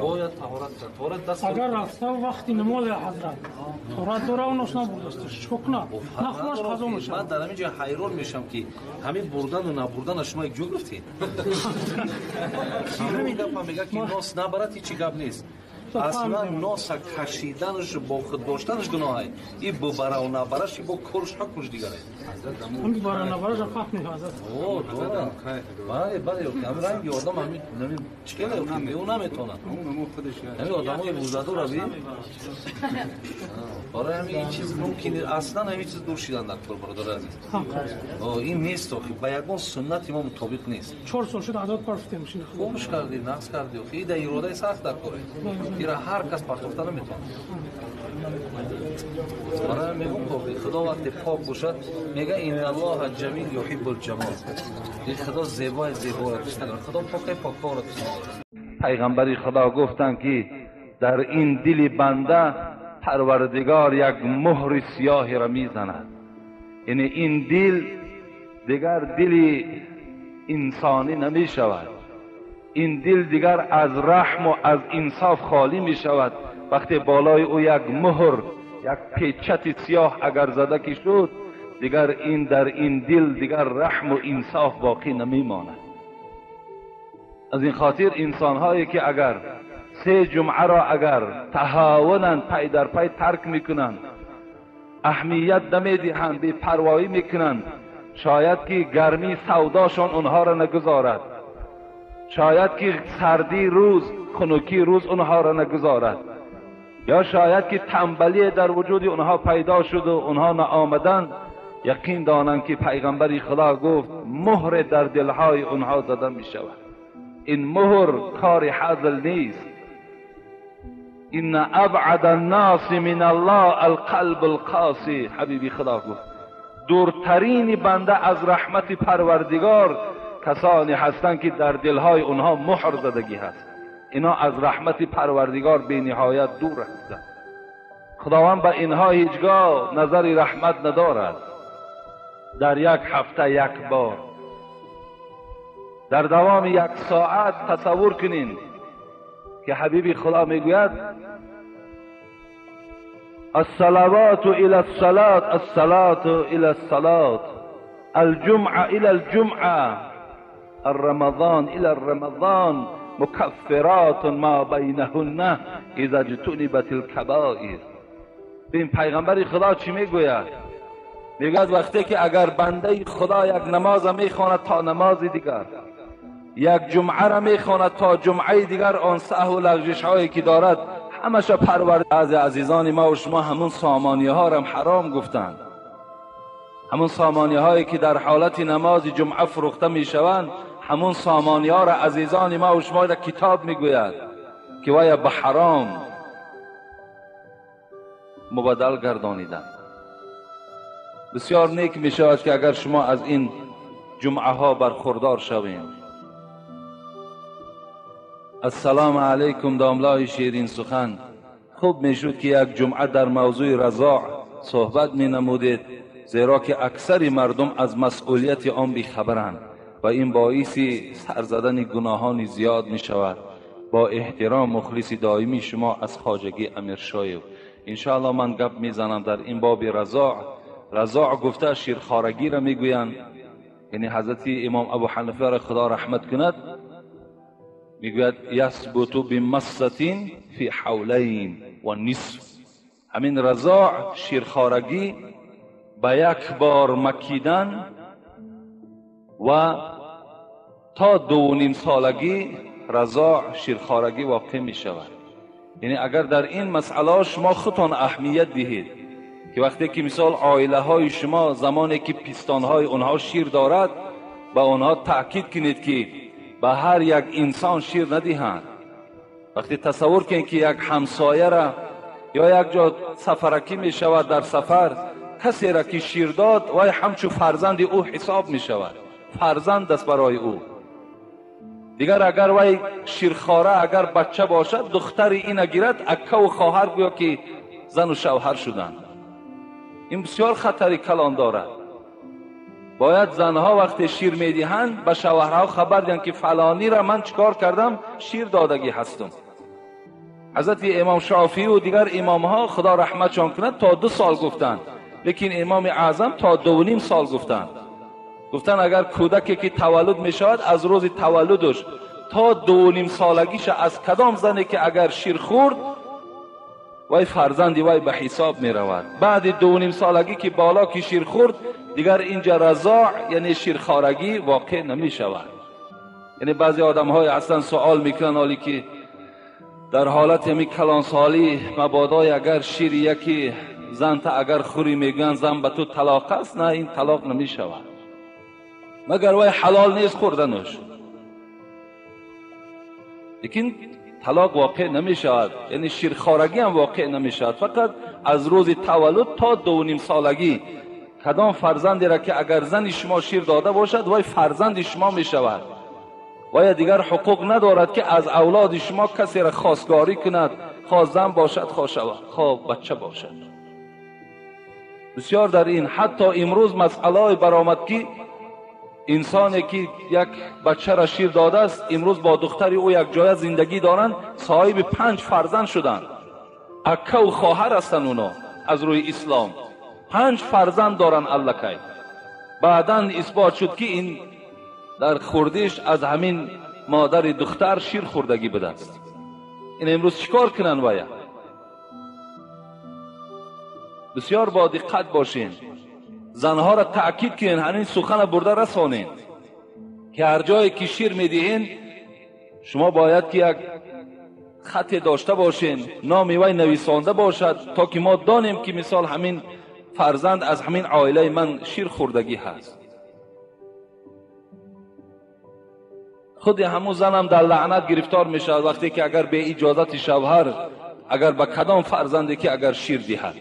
Бояд таҳорат кард. Таҳорат даст. Агар рафта вақти намоз ҳазрат таҳорат дора ва нос набурдааст, чӣ кунад? Нахӯраш қазо мешавад. Ман дар ҳамин ҷо ҳайрон мешавам, ки ҳамин бурдану набурдана шумо як ҷо гуфтед. Ҳамин гапа мегӯяд, ки нос набарад, ҳеҷ гап нест. Аслан носа кашиданаш, бо худ доштанаш гуноҳ аст. И бубараву набараш, бо корш ҳукмш дигар аст. Ҳамин бара набараш фаҳм ҳазрат. О, дора. Бале, бале, ҳамин ранги одам ҳамин чӣ кела ӯ наметавонад. Ҳамин одамои рӯзадора би. Барои ҳамин ин чиз мумкин аслан ҳамин чиз дур шидан дар кор, бародари азиз. Ин нест охи, ба ягон суннати мо мутобиқ нест. 4 сол шуд, ҳазрат, парфтем. Хубш кардӣ, нақс кардӣ. Охи, и дар иродаи сахт дар коре. Ира ҳар кас партофта наметавонад. Барои мегӯм, ки Худо вақте пок бошад, мега: "Инналлоҳа ҷамил юҳиббул ҷамол". Ин Худо зебои зеборо дӯст надорад. Худо покаи поккорро дӯст надорад. Пайғамбари Худо гуфтанд, ки дар ин дили банда Парвардигор як муҳри сиёҳеро мезанад, яъне ин дил дигар дили инсонӣ намешавад, ин дил дигар аз раҳму аз инсоф холӣ мешавад. Вақте болои ӯ як муҳр, як печати сиёҳ агар зада ки шуд, дигар ин дар ин дил дигар раҳму инсоф боқӣ намемонад. Аз ин хотир инсонҳое ки агар се ҷумъаро агар таҳаввунанд, пай дар пай тарк мекунанд, аҳамият намедиҳанд, бепарвоӣ мекунанд, шояд ки гармии савдошон онҳоро нагузорад, шояд ки сардии рӯз, хунукии рӯз онҳоро нагузорад, ё шояд ки танбалие дар вуҷуди онҳо пайдо шуду онҳо наомаданд, яқин донанд, ки пайғамбари Худо гуфт, муҳр дар дилҳои онҳо зада мешавад. Ин муҳр кори ҳазл нест. "Инна абъада الناس من الله القلب القاسی". ҳабиби Худо гуфт, дуртарини банда аз раҳмати Парвардигор касоне ҳастанд, ки дар дилҳои онҳо муҳр задагӣ ҳаст. Ино аз раҳмати Парвардигор бениҳоят дур ҳастанд. Худованд ба инҳо ҳеҷгоҳ назари раҳмат надорад. Дар як ҳафта як бор, дар давоми як соат, тасаввур кунин, ки ҳабиби Худо мегӯяд: "الصلوات إلى الصلاة، الصلاة إلى الصلاة، الجمعة إلى الجمعة، الرمضان إلى الرمضان، مكفرات ما بينهن إذا اجتنبت الكبائر". ببین پیغمبر خدا چی میگوید. میگوید وقتی که اگر بنده خدا یک نماز میخواند تا نماز دیگر، یک جمعه را میخواند تا جمعه دیگر، آن سهو و لغزش هایی که دارد همش پرورد. از عزیزان ما و شما همون سامانی ها را حرام گفتند. همون سامانی هایی که در حالت نماز جمعه فروخته میشوند، همون سامانی ها را عزیزان ما و شما در کتاب میگوید که ویا به حرام مبدل گردانیدند. بسیار نیک می شود که اگر شما از این جمعه ها برخوردار شویم. السلام علیکم داملای شیرین سخن، خوب میشد که یک جمعه در موضوع رضاع صحبت می نمودید، زیرا که اکثر مردم از مسئولیت آن بیخبرند و این باعث سر زدن گناهان زیاد می شود. با احترام، مخلص دائمی شما از خواجگی امیرشایف. انشاءالله من گپ میزنم در این باب رضاع. رضاع گفته شیرخوارگی را میگویند. یعنی حضرت امام ابو حنیفه را خدا رحمت کند، میگوید یثبت بمصة فی حولین و نصف. همین رضاع، شیرخوارگی، به یک بار مکیدن و تا 2.5 سالگی رضاع، شیرخوارگی واقع می شود. یعنی اگر در این مسئله شما خودتان اهمیت دهید که وقتی که مثال عائله های شما زمانی که پستان های اونها شیر دارد، به آنها تاکید کنید که به هر یک انسان شیر ندهند. وقتی تصور کنید که یک همسایه را یا یک جا سفرکی می شود، در سفر کسی را که شیر داد، وای همچو فرزند او حساب می شود، فرزند است برای او. دیگر اگر وای شیرخواره اگر بچه باشد، دختر این گیرد، اکه و خواهر گویا که زن و شوهر شدند. این بسیار خطری کلان دارد. باید زنها وقتی شیر میدهند به شوهرها خبر دهند که فلانی را من چیکار کردم، شیر دادگی هستم. حضرت امام شافعی و دیگر امام ها خدا رحمتشان کند تا 2 سال گفتند، لیکن امام اعظم تا 2.5 سال گفتند. گفتند اگر کودکی که تولد میشود از روز تولدش تا 2.5 سالگیش از کدام زنی که اگر شیر خورد وای فرزندی وای به حساب می رود. بعد 2.5 سالگی که بالا که شیر خورد دیگر اینجا رضاع یعنی شیرخوارگی واقع نمی شود. یعنی بعضی آدم های اصلا سوال میکنن حالی که در حالت می کلانسالی مبادای اگر شیر یکی زن تا اگر خوری میگن زن به تو طلاق است، نه این طلاق نمی شود، مگر وای حلال نیست خوردنش، لیکن طلاق واقع نمی شود، یعنی شیرخوارگی هم واقع نمی شود. فقط از روز تولد تا 2.5 سالگی کدام فرزندی را که اگر زن شما شیر داده باشد وای فرزند شما می شود، وای دیگر حقوق ندارد که از اولاد شما کسی را خواستگاری کند، خواه زن باشد خواه شود خواه بچه باشد. بسیار در این حتی امروز مسئله برآمد که انسانی که یک بچه را شیر داده است امروز با دختر او یک جای زندگی دارند، صاحب 5 فرزند شدند، اکه و خواهر هستند اونا از روی اسلام 5 فرزند دارند الکی. بعدا اثبات شد که این در خوردش از همین مادر دختر شیر خوردگی بوده است. این امروز چیکار کنن؟ باید بسیار با دقت باشین، زنها را تأکید کنین، همین سخن برده رسانین که هر جایی که شیر میدهین شما باید که یک خط داشته باشین، نامی وی نویسانده باشد تا که ما دانیم که مثال همین فرزند از همین عائله من شیر خوردگی هست. خود همون زنم در لعنت گرفتار میشود وقتی که اگر به اجازت شوهر اگر به کدام فرزندی که اگر شیر دهد.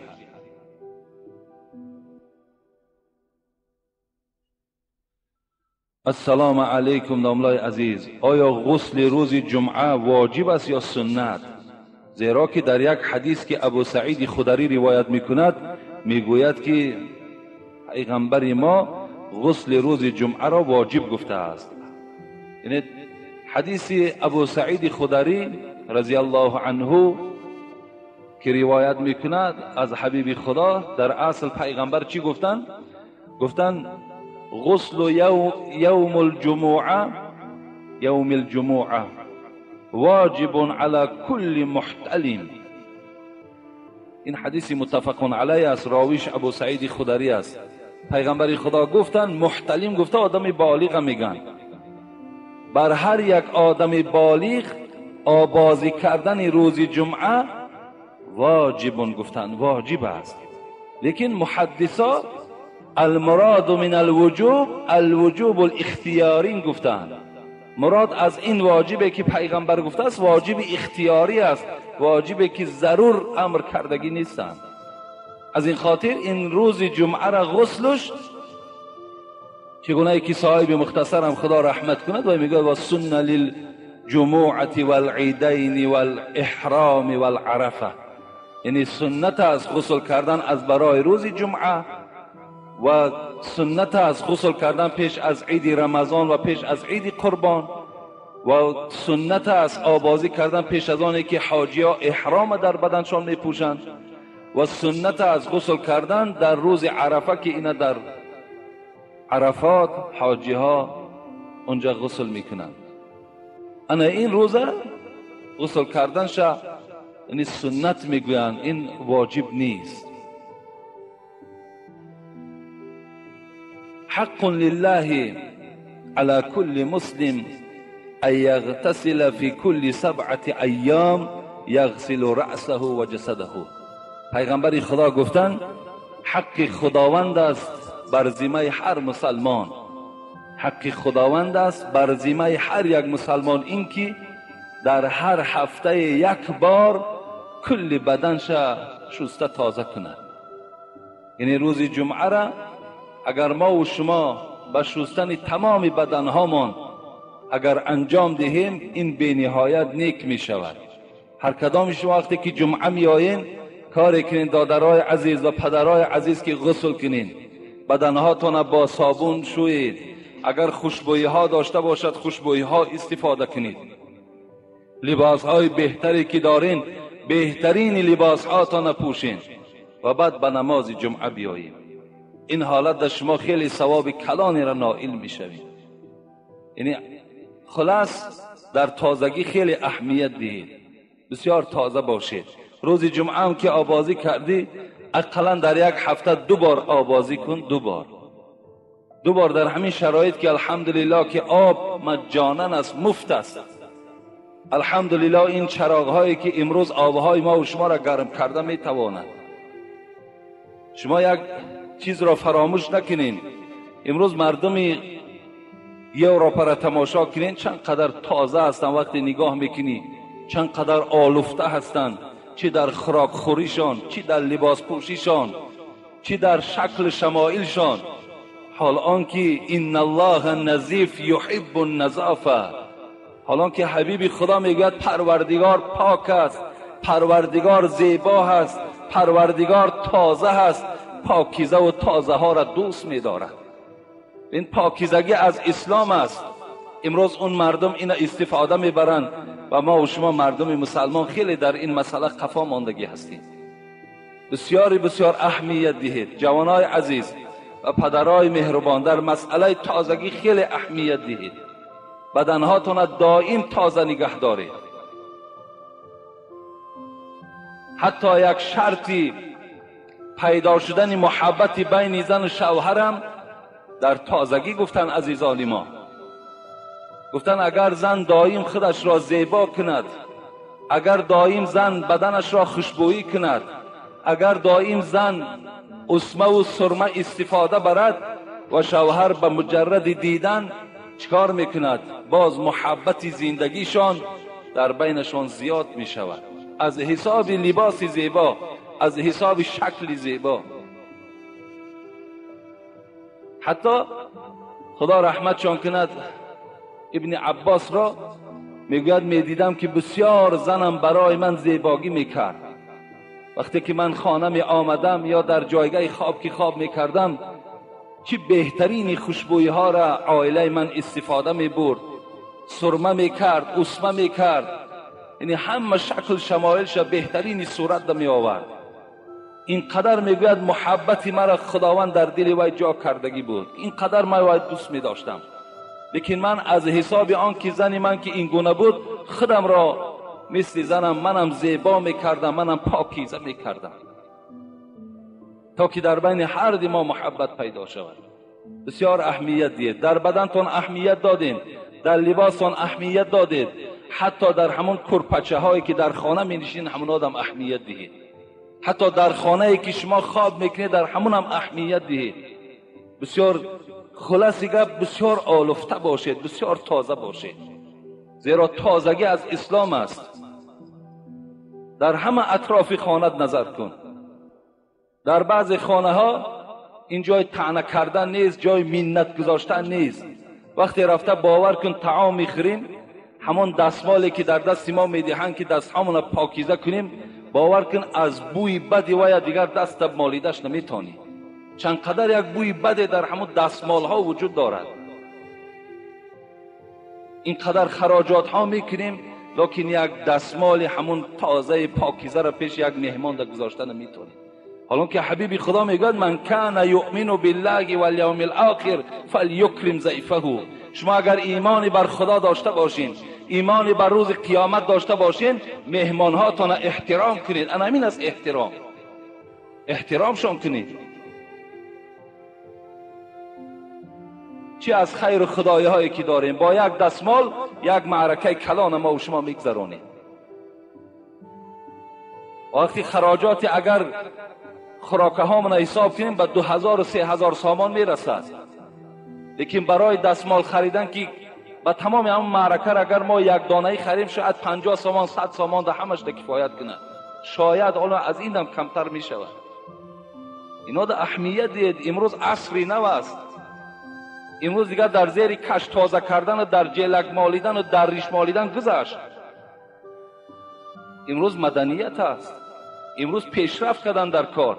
السلام علیکم داملای عزیز، آیا غسل روز جمعه واجب است یا سنت؟ زیرا که در یک حدیث که ابو سعید خدری روایت میکند میگوید که پیغمبر ما غسل روز جمعه را واجب گفته است. یعنی حدیث ابو سعید خدری رضی الله عنه که روایت میکند از حبیب خدا، در اصل پیغمبر چی گفتند؟ گفتند غسل یوم الجمعه واجب على كل محتلم. این حدیث متفق علیه است، راویش ابو سعید خدری است. پیغمبر خدا گفتند محتلم گفته آدم بالغ میگن، بر هر یک آدم بالغ آبازی کردن روز جمعه واجب گفتند، واجب است. لیکن محدثا المراد من الوجوب الوجوب الاختیاری گفتند. مراد از این واجبه که پیغمبر گفته است واجب اختیاری است، واجبه که ضرور امر کردگی نیستند. از این خاطر این روز جمعه را غسلش چگونه که صاحب مختصرم خدا رحمت کند و میگه و سنه للجمعة والعیدین والاحرام والعرفه، یعنی سنت از غسل کردن از برای روز جمعه و سنت از غسل کردن پیش از عید رمضان و پیش از عید قربان و سنت از آبازی کردن پیش از آنی که حاجی ها احرام در بدنشان میپوشند و سنت از غسل کردن در روز عرفه که اینا در عرفات حاجی ها اونجا غسل میکنند. انا این روزه غسل کردن شا یعنی سنت میگویند، این واجب نیست. حق لله على كل مسلم أن يغتسل في كل 7 أيام يغسل رأسه وجسده. پیغمبر خدا گفتن حق خداوند است بر ذمه هر مسلمان، حق خداوند است بر ذمه هر یک مسلمان اینکه در هر هفته یک بار کل بدنش شسته تازه کند. یعنی روز جمعه را اگر ما و شما به شستن تمام بدنهامان اگر انجام دهیم این به نهایت نیک می شود. هر کدام شما وقتی که جمعه می آیین کاری کنین دادرای عزیز و پدرای عزیز که غسل کنین، بدنهاتان با صابون شویید، اگر خوشبویی ها داشته باشد خوشبویی ها استفاده کنید، لباس های بهتری که دارین بهترین لباس هاتان پوشین و بعد به نماز جمعه بیایید. این حالت در شما خیلی ثواب کلانی را نائل میشوید. یعنی خلاص در تازگی خیلی اهمیت دهید، بسیار تازه باشید. روز جمعه هم که آبازی کردی اقلا در یک هفته 2 بار آبازی کن، 2 بار در همین شرایط که الحمدلله که آب مجانن است، مفت است. الحمدلله این چراغ هایی که امروز آبهای ما و شما را گرم کرده میتواند. شما یک چیز را فراموش نکنین، امروز مردم یوروپا را تماشا کنین چند قدر تازه هستند، وقتی نگاه میکنی چند قدر آلفته هستند، چی در خوراک خوریشان، چی در لباس پوشیشان، چی در شکل شمایلشان. حال آنکه ان الله نظیف یحب النظافه، حال آنکه حبیب خدا میگوید پروردگار پاک است، پروردگار زیبا هست، پروردگار تازه هست، پاکیزه و تازه ها را دوست می‌دارد. این پاکیزگی از اسلام است. امروز اون مردم این استفاده میبرند و ما و شما مردم مسلمان خیلی در این مسئله قفا ماندگی هستیم. بسیاری بسیار اهمیت دهید جوانای عزیز و پدرای مهربان، در مسئله تازگی خیلی اهمیت دهید. بدنهاتون دائم تازه نگه دارید. حتی یک شرطی پیدا شدن محبت بین زن و شوهرم در تازگی گفتن عزیزان ما، گفتن اگر زن دائم خودش را زیبا کند، اگر دائم زن بدنش را خوشبویی کند، اگر دائم زن اسمه و سرمه استفاده برد و شوهر به مجرد دیدن چکار میکند، باز محبت زندگیشان در بینشان زیاد میشود، از حساب لباس زیبا، از حساب شکل زیبا. حتی خدا رحمتشان کند ابن عباس را میگوید میدیدم که بسیار زنم برای من زیباگی میکرد. وقتی که من خانه می آمدم یا در جایگاه خواب که خواب میکردم، چی بهترین خوشبویی ها را عائله من استفاده می برد، سرمه میکرد، اسمه میکرد، یعنی همه شکل شمایلش بهترین صورت می آورد. اینقدر میگوید محبت مرا خداوند در دل وی جا کردگی بود، اینقدر من وی دوست می داشتم. لیکن من از حساب آن که زن من که این گونه بود، خودم را مثل زنم منم زیبا میکردم، منم پاکیزه میکردم، تا که در بین هر دو ما محبت پیدا شود. بسیار اهمیت دید، در بدنتون اهمیت دادین، در لباستون اهمیت دادید، حتی در همون کرپچه هایی که در خانه می نشین همون آدم اهمیت دهید، حتی در خانه ای که شما خواب میکنید در همون هم اهمیت دهید. بسیار خلاص گپ، بسیار آلفته باشید، بسیار تازه باشید، زیرا تازگی از اسلام است. در همه اطراف خانه نظر کن، در بعض خانه ها این جای طعنه کردن نیست، جای منت گذاشتن نیست. وقتی رفته باور کن طعام میخوریم، همون دستمالی که در دست ما میدهند که دستهامون پاکیزه کنیم، باور کن از بوی بدی و دیگر دست مالیدش نمیتونی. چند قدر یک بوی بد در همون دستمال ها وجود دارد. اینقدر خراجات ها میکنیم، لیکن یک دستمال همون تازه پاکیزه را پیش یک مهمان در گذاشتن نمیتونیم. حالا که حبیب خدا میگوید من کان یؤمن بالله والیوم الاخر فلیکرم ضیفه. شما اگر ایمانی بر خدا داشته باشین، ایمانی بر روز قیامت داشته باشین، مهمانهاتان احترام کنید. انا همین است احترام، احترامشان کنید. چی از خیر خدایی هایی که داریم، با یک دستمال یک معرکه کلان ما و شما میگذرانیم. وقتی خراجات اگر خوراکه هامون حساب کنیم به 2000 و 3000 سامان میرسد، لیکن برای دستمال خریدن که به تمام هم معرکه را اگر ما یک دانه خریم شاید 50 سامان 100 سامان ده همش ده کفایت کنه، شاید حالا از این هم کمتر میشود. اینا ده اهمیت دید. امروز عصری نو است، امروز دیگر در زیر کش تازه کردن و در جلک مالیدن و در ریش مالیدن گذشت. امروز مدنیت است، امروز پیشرفت کردن در کار.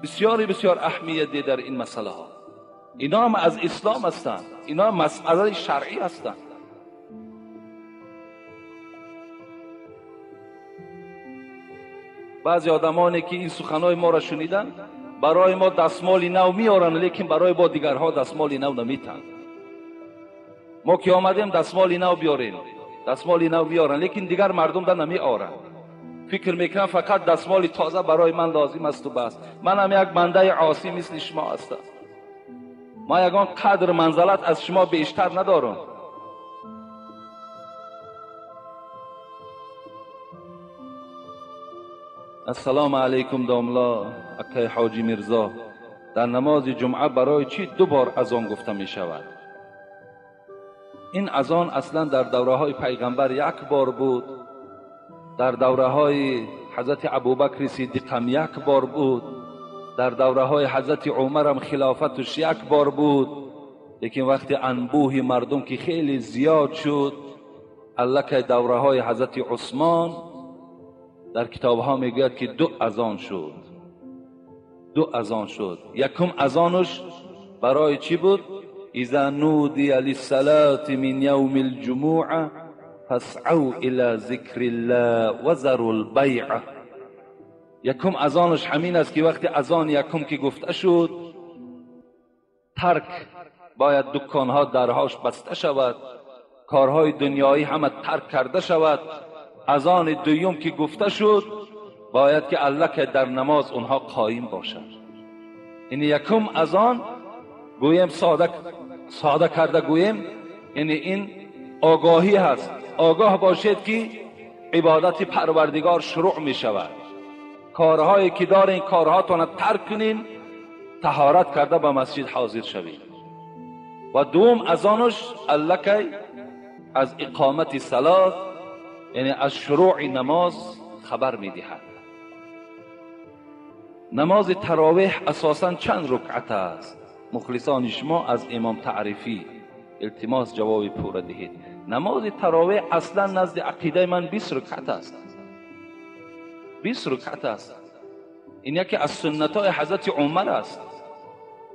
بسیاری بسیار اهمیت ده در این مسئله ها. اینا هم از اسلام هستند، اینا مسئله شرعی هستند. بعضی آدمانی که این سخنهای ما را شنیدن برای ما دستمال نو میارن، لیکن برای با دیگرها دستمال نو نمیتن. ما که آمدیم دستمال نو بیاریم، دستمال نو بیارن، لیکن دیگر مردم در نمیارن. فکر میکنم فقط دستمال تازه برای من لازم است و بس. من هم یک بنده عاصی مثل شما هستم. ما یگان قدر منزلت از شما بیشتر ندارم. السلام علیکم داملا اکای حاجی میرزا، در نماز جمعه برای چی دو بار اذان گفته می شود؟ این اذان اصلا در دوره های پیغمبر یک بار بود، در دوره های حضرت ابوبکر صدیق هم یک بار بود، در دوره های حضرت عمر هم خلافتش یک بار بود. لیکن وقتی انبوه مردم که خیلی زیاد شد، الکه دوره های حضرت عثمان در کتاب ها میگوید که دو اذان شد. دو اذان شد. یکم اذانش برای چی بود؟ اذا نودی للصلاة من یوم الجمعه فاسعوا الى ذکر الله وذروا البیع. یکم اذانش همین است که وقتی اذان یکم که گفته شد، ترک باید دکانها درهاش بسته شود، کارهای دنیایی همه ترک کرده شود. اذان دوم که گفته شد باید که الله که در نماز اونها قایم باشد. این یکم اذان گویم ساده کرده گویم، یعنی این آگاهی هست. آگاه باشید که عبادت پروردگار شروع می شود. کارهایی که دارین کارهاتون ترک کنین، طهارت کرده به مسجد حاضر شوید. و دوم اذانش الله که از اقامت صلات، یعنی از شروع نماز خبر می دهد. نماز تراویح اساساً چند رکعت است؟ مخلصان شما از امام تعریفی التماس جواب پوره دهید. نماز تراویح اصلا نزد عقیده من 20 رکعت است. 20 رکعت است. این یکی از سنت های حضرت عمر است.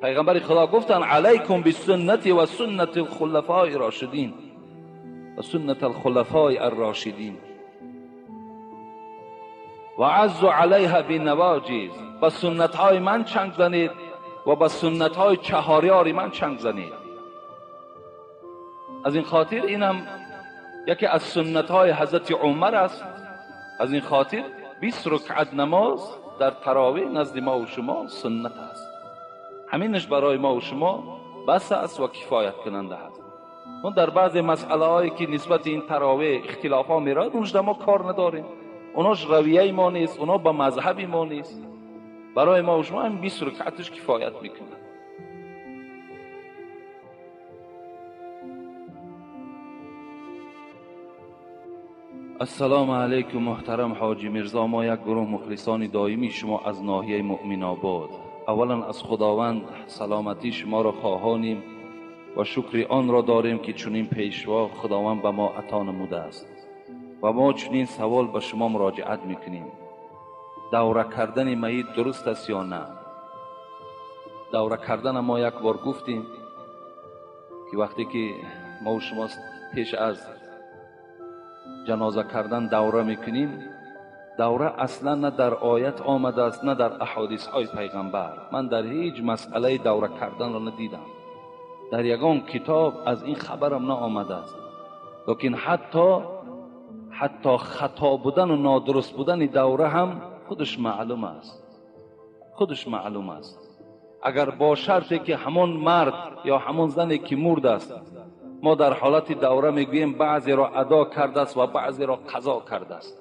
پیغمبر خدا گفتن علیکم بالسنت و سنت الخلفاء الراشدین و سنت الخلفاء الراشدین و عزوا علیها بالنواجذ. با سنت های من چنگ زنید و با سنت های چهاریار من چنگ زنید. از این خاطر اینم یکی از سنت های حضرت عمر است. از این خاطر 20 رکعت نماز در تراویح نزد ما و شما سنت است. همینش برای ما و شما بس است و کفایت کننده است. ما در بعض مسئله هایی که نسبت این تراویح اختلاف ها میراد، اونش در ما کار نداریم. اوناش رویه ما نیست، اونا با مذهب ما نیست. برای ما و شما هم 20 رکعتش کفایت میکنه. السلام علیکم محترم حاجی میرزا، ما یک گروه مخلصان دائمی شما از ناحیه مؤمن آباد. اولا از خداوند سلامتی شما را خواهانیم و شکر آن را داریم که چنین پیشوا خداوند به ما عطا نموده است. و ما چنین سوال به شما مراجعت میکنیم: دوره کردن میت درست است یا نه؟ دوره کردن ما یک بار گفتیم که وقتی که ما و شما پیش از جنازه کردن دوره میکنیم، دوره اصلا نه در آیت آمده است نه در احادیث های پیغمبر. من در هیچ مسئله دوره کردن را ندیدم، در یگان کتاب از این خبرم نه آمده است. لیکن حتی خطا بودن و نادرست بودن دوره هم خودش معلوم است، خودش معلوم است. اگر با شرطی که همون مرد یا همون زنی که مرد است، ما در حالت دوره میگوییم بعضی را ادا کرده است و بعضی را قضا کرده است.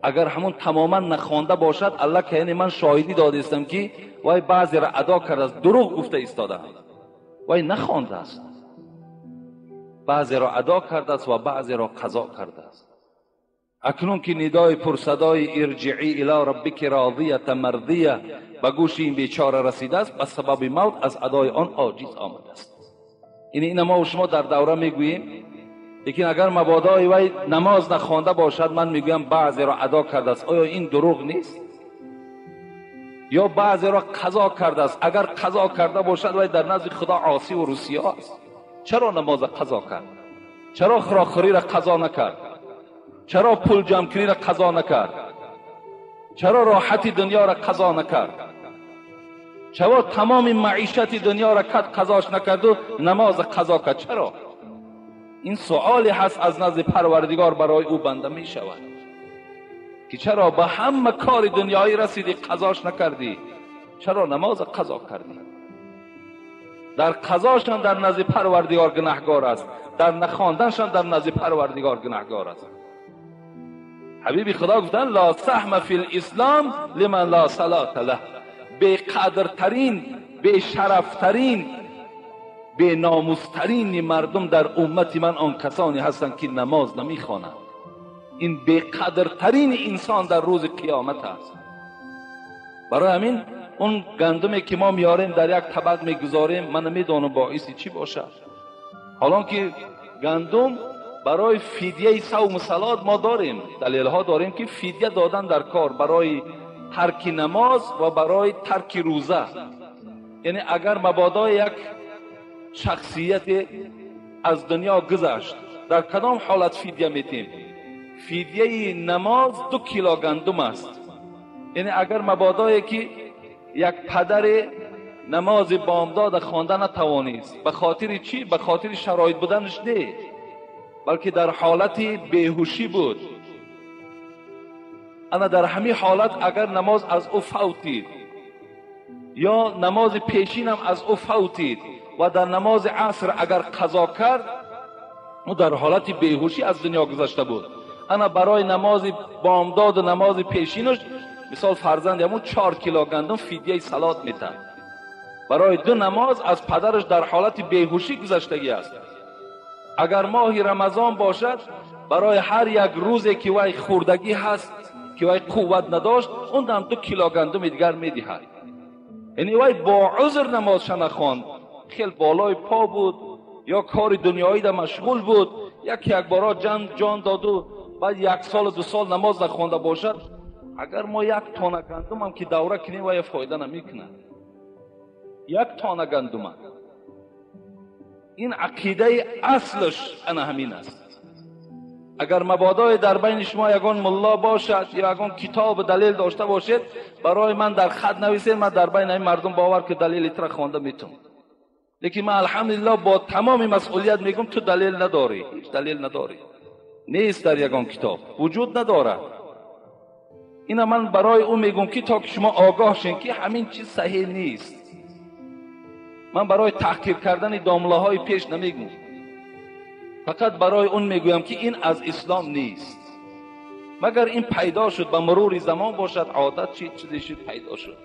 اگر همون تماما نخوانده باشد، الله که یعنی من شاهدی داده استم که وای بعضی را ادا کرده است، دروغ گفته ایستاده، وای نخوانده است، بعضی را ادا کرده است و بعضی را قضا کرده است. اکنون که ندای پرصدای ارجعی الی ربک راضیه مرضیه به گوش این بیچاره رسیده است، به سبب موت از ادای آن عاجز آمده است. این ما و شما در دوره میگوییم. لیکن اگر مبادای وی نماز نخوانده باشد، من میگویم بعضی را ادا کرده است. آیا این دروغ نیست؟ یا بعضی را قضا کرده است. اگر قضا کرده باشد وی در نزد خدا عاصی و رسیا است. چرا نماز قضا کرد؟ چرا خوراکخوری را قضا نکرد؟ چرا پول جمع کنی را قضا نکرد؟ چرا راحت دنیا را قضا نکرد؟ چرا تمام معیشت دنیا را کد قضاش نکرد و نماز قضا کرد؟ چرا؟ این سؤالی هست از نزد پروردگار برای او بنده می شود که چرا به همه کار دنیایی رسیدی قضاش نکردی، چرا نماز قضا کردی؟ در قضاشان در نزد پروردگار گناهگار است، در نخواندنشان در نزد پروردگار گناهگار است. حبیبی خدا گفتن لا سهم فی الاسلام لمن لا صلاة له. بی قدرترین، بی شرفترین، بی ناموسترین مردم در امت من آن کسانی هستند که نماز نمیخوانند. این بی قدرترین انسان در روز قیامت است. برای همین اون گندمی که ما میاریم در یک طبق میگذاریم، من نمیدانم باعث چی باشد. حالا که گندم برای فدیه صوم و صلات ما داریم، دلیل ها داریم که فدیه دادن در کار برای ترک نماز و برای ترک روزه. یعنی اگر مبادا یک شخصیت از دنیا گذشت، در کدام حالت فدیه میتیم؟ فدیه نماز 2 کیلو گندم است. یعنی اگر مبادایی که یک پدر نماز بامداد خوانده نتوانست، به خاطر چی؟ به خاطر شرایط بودنش نه، بلکه در حالت بیهوشی بود. اما در همین حالت اگر نماز از او فوتید یا نماز پیشین هم از او فوتید و در نماز عصر اگر قضا کرد، او در حالت بیهوشی از دنیا گذشته بود. اما برای نماز بامداد و نماز پیشینش مثال فرزند همون 4 کیلو گندم فدیه صلات میتن. برای 2 نماز از پدرش در حالت بیهوشی گذشتگی است. اگر ماه رمضان باشد، برای هر یک روزی که وی خوردگی هست که وی قوت نداشت، اون هم 2 کیلو گندم دیگر میدهد. یعنی وی با عذر نمازش نخواند، خیلی بالای پا بود یا کار دنیایی در مشغول بود، یک بارا جان داد و بعد 1 سال 2 سال نماز نخوانده باشد، اگر ما 1 تانه گندم هم که دوره کنیم وی فایده نمیکنه. 1 تانه گندم. این عقیده اصلش انا همین است. اگر مبادای در بین شما یگان ملا باشد یا یگان کتاب دلیل داشته باشید، برای من در خط نویسید، من در بین این مردم باور که دلیل تر خوانده میتونم. لیکن من الحمدلله با تمام مسئولیت میگم تو دلیل نداری، هیچ دلیل نداری، نیست در یگان کتاب، وجود نداره. اینا من برای او میگم که تا که شما آگاه شین که همین چیز صحیح نیست. من برای تحقیر کردن داملاهای پیش نمیگم، فقط برای اون میگویم که این از اسلام نیست. مگر این پیدا شد به مرور زمان باشد، عادت چیزی شد پیدا شد.